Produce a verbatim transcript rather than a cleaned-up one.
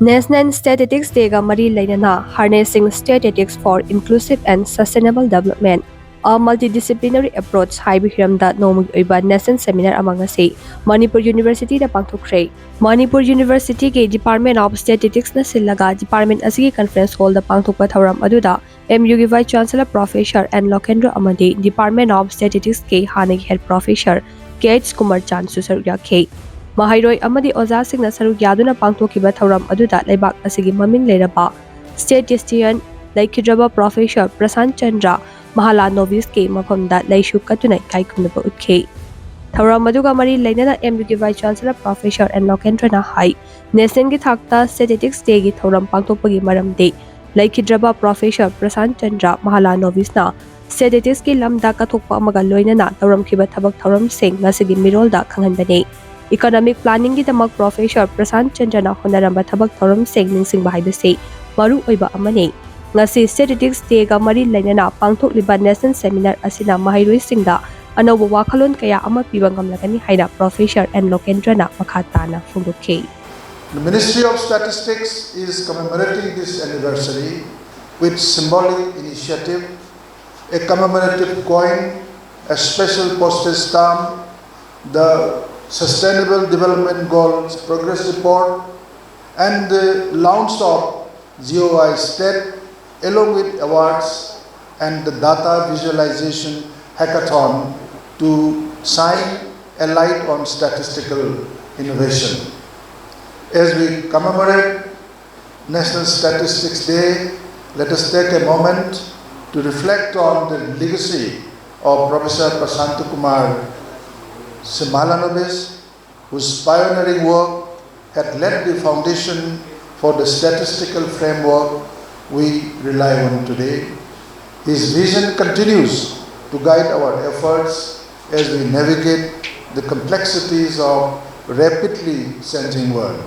National Statistics Day ꯒ ꯃꯔꯤ ꯂꯩꯅꯅ Harnessing Statistics for Inclusive and Sustainable Development, A Multidisciplinary Approach ꯍꯥꯏꯕ ꯍꯤꯔꯝꯗ ꯅꯣꯡꯃꯒꯤ ꯑꯣꯏꯕ national seminar ꯑꯃ ꯉꯁꯤ ꯃꯅꯤꯄꯨꯔ University ꯗ ꯄꯥꯡꯊꯣꯛꯈ꯭ꯔꯦ꯫ ꯃꯅꯤꯄꯨꯔ University ꯒꯤ Department of Statistics ꯅ ꯁꯤꯜꯂꯒ department ꯑꯁꯤꯒꯤ conference hall ꯗ ꯄꯥꯡꯊꯣꯛꯄ ꯊꯧꯔꯝ ꯑꯗꯨꯗ M U ꯒꯤ Vice Chancellor Professor N ꯂꯣꯀꯦꯟꯗ꯭ꯔ ꯑꯃꯗꯤ Department of Statistics ꯀꯤ ꯍꯥꯟꯅꯒꯤ Head Professor K H Kumar ꯆꯥꯟꯁꯨ ꯁꯔꯨꯛ ꯌꯥꯈꯤ꯫ ꯃꯍꯩꯔꯣꯏ ꯑꯃꯗꯤ ꯑꯣꯖꯥꯁꯤꯡꯅ ꯁꯔꯨꯛ ꯌꯥꯗꯨꯅ ꯄꯥꯡꯊꯣꯛꯈꯤꯕ ꯊꯧꯔꯝ ꯑꯗꯨꯗ ꯂꯩꯕꯥꯛ ꯑꯁꯤꯒꯤ ꯃꯃꯤꯡ ꯂꯩꯔꯕ statistician ꯂꯩꯈꯤꯗ꯭ꯔꯕ Professor ꯄ꯭ꯔꯁꯥꯟ ꯆꯟꯗ꯭ꯔ ꯃꯍꯥꯂꯥꯅꯣꯕꯤꯁꯀꯤ ꯃꯐꯝꯗ ꯂꯩꯁꯨ ꯀꯠꯇꯨꯅ ꯏꯀꯥꯏ ꯈꯨꯝꯅꯕ ꯎꯠꯈꯤ꯫ ꯊꯧꯔꯝ ꯑꯗꯨꯒ ꯃꯔꯤ ꯂꯩꯅꯅ M U ꯒꯤ Vice Chancellor Professor N ꯂꯣꯀꯦꯟꯗ꯭ꯔꯅ ꯍꯥꯏ, National ꯒꯤ ꯊꯥꯛꯇ Statistics Day ꯒꯤ ꯊꯧꯔꯝ ꯄꯥꯡꯊꯣꯛꯄꯒꯤ ꯃꯔꯝꯗꯤ ꯂꯩꯈꯤꯗ꯭ꯔꯕ Professor ꯄ꯭ꯔꯁꯥꯟ ꯆꯟꯗ꯭ꯔ ꯃꯍꯥꯂꯥꯅꯣꯕꯤꯁꯅ statistics ꯀꯤ ꯂꯝꯗ ꯀꯠꯊꯣꯛꯄ ꯑꯃꯒ ꯂꯣꯏꯅꯅ ꯇꯧꯔꯝꯈꯤꯕ ꯊꯕꯛ ꯊꯧꯔꯝꯁꯤꯡ ꯉꯁꯤꯒꯤ ꯃꯤꯔꯣꯜꯗ ꯈꯪꯍꯟꯕꯅꯤ꯫ Economic planning ꯒꯤꯗꯃꯛ Professor ꯄ꯭ꯔꯁꯥꯟ ꯆꯟꯗ꯭ꯔꯅ ꯍꯣꯠꯅꯔꯝꯕ ꯊꯕꯛ ꯊꯧꯔꯝꯁꯤꯡ ꯅꯤꯡꯁꯤꯡꯕ ꯍꯥꯏꯕꯁꯤ ꯃꯔꯨ ꯑꯣꯏꯕ ꯑꯃꯅꯤ꯫ ꯉꯁꯤ Statistics Day ꯒ ꯃꯔꯤ ꯂꯩꯅꯅ ꯄꯥꯡꯊꯣꯛꯂꯤꯕ national seminar ꯑꯁꯤꯅ ꯃꯍꯩꯔꯣꯏꯁꯤꯡꯗ ꯑꯅꯧꯕ ꯋꯥꯈꯜꯂꯣꯟ ꯀꯌꯥ ꯑꯃ ꯄꯤꯕ ꯉꯝꯂꯒꯅꯤ ꯍꯥꯏꯅ Professor N ꯂꯣꯀꯦꯟꯗ꯭ꯔꯅ ꯃꯈꯥ ꯇꯥꯅ ꯐꯣꯡꯗꯣꯛꯈꯤ꯫ The Ministry of Statistics is commemorating this anniversary with symbolic initiative, a commemorative coin, a special postage stamp, the Sustainable Development Goals Progress Report, and the launch of G O I Stat, along with awards and the data visualization hackathon to shine a light on statistical innovation. As we commemorate National Statistics Day, let us take a moment to reflect on the legacy of Professor Prasanta Kumar Simalanobis, whose pioneering work had laid the foundation for the statistical framework we rely on today. His vision continues to guide our efforts as we navigate the complexities of rapidly changing world.